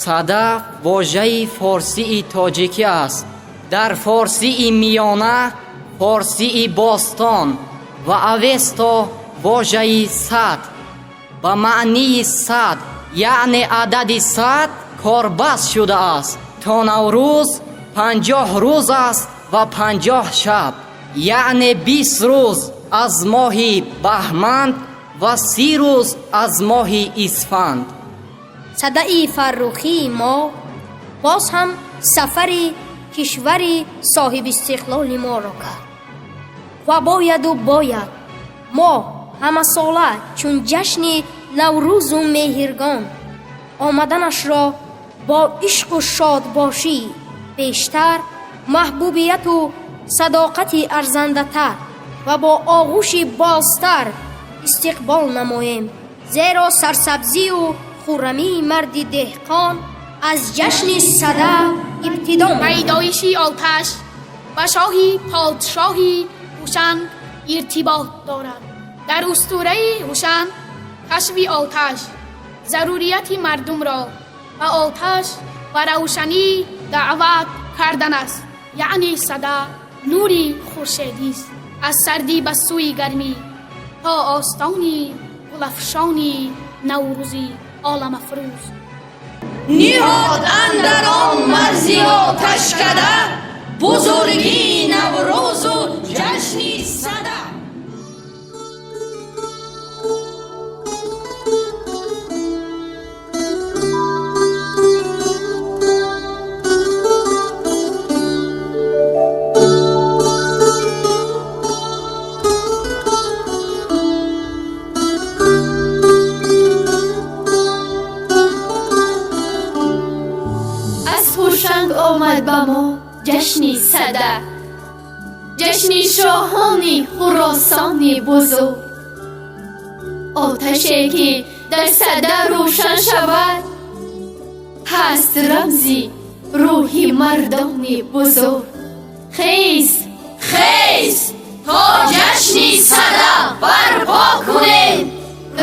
Сада вожаи форсии тоҷикӣ аст. Дар форсии миёна, форсии бостон ва Авесто вожаи сад ба маънии сад, яъне адади 100 корбаст шудааст. То Наврӯз 50 рӯз аст ва 50 шаб, яъне 20 рӯз аз моҳи баҳман ва 30 рӯз аз моҳи исфанд. Садаи фаррухии мо боз ҳам сафари кишвари соҳибистиқлоли моро кард ва бояду бояд мо ҳамасола чун ҷашни Наврӯзу Меҳргон омаданашро бо ишқу шодбошӣ бештар, маҳбубияту садоқати арзандатар ва бо оғӯши бозтар истиқбол намоем, зеро сарсабзию хуррамии марди деҳқон аз ҷашни Сада ибтидо. Пайдоиши оташ ба шоҳи подшоҳи Ҳушанг иртибот дорад. Дар устураи Ҳушанг кашфи оташ зарурияти мардумро ба оташ ва равшанӣ даъват кардан аст, яъне Сада нури хуршедист аз сардӣ ба сӯи гармӣ то остони гулафшони Наврӯзи оламафрӯз. Ниҳод андар он марзи оташкада бузургии Наврӯзу ҷашни Сада. Аз Ҳушанг омад ба мо ҷашни Сада, ҷашни шоҳони Хуросони бузург. Оташе ки дар Сада рӯшан шавад, ҳаст рамзи рӯҳи мардони бузург. Хез, хез, то ҷашни Сада барпо кунем,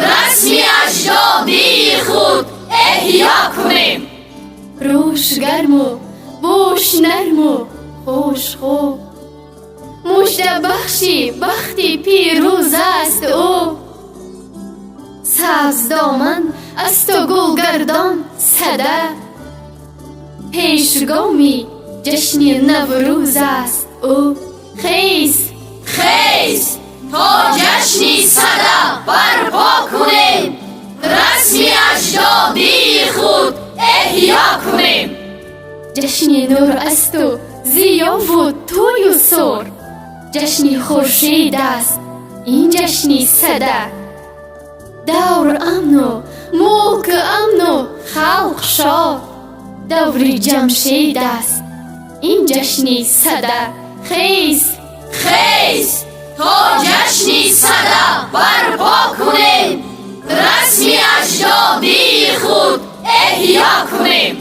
расми аҷдодии худ эҳё кунем. Рӯш гарму бӯш нарму хуш хуб, муждабахши бахти пирӯз аст ӯ. Сабздоман асту гулгардон Сада, пешгоми ҷашни Наврӯз аст ӯ. Хез, хез, то ҷашни Сада барпо кунем, расми аҷдодии худ эҳё кунем. Ҷашни нур асту зиёву тӯю сур, ҷашни хуршед аст ин ҷашни Сада. Давр амну мулк амну халқ шод, даври Ҷамшед аст ин ҷашни Сада. Хез, хез, то ҷашни Сада барпо кунем, расми аҷдодии худ эҳё кунем.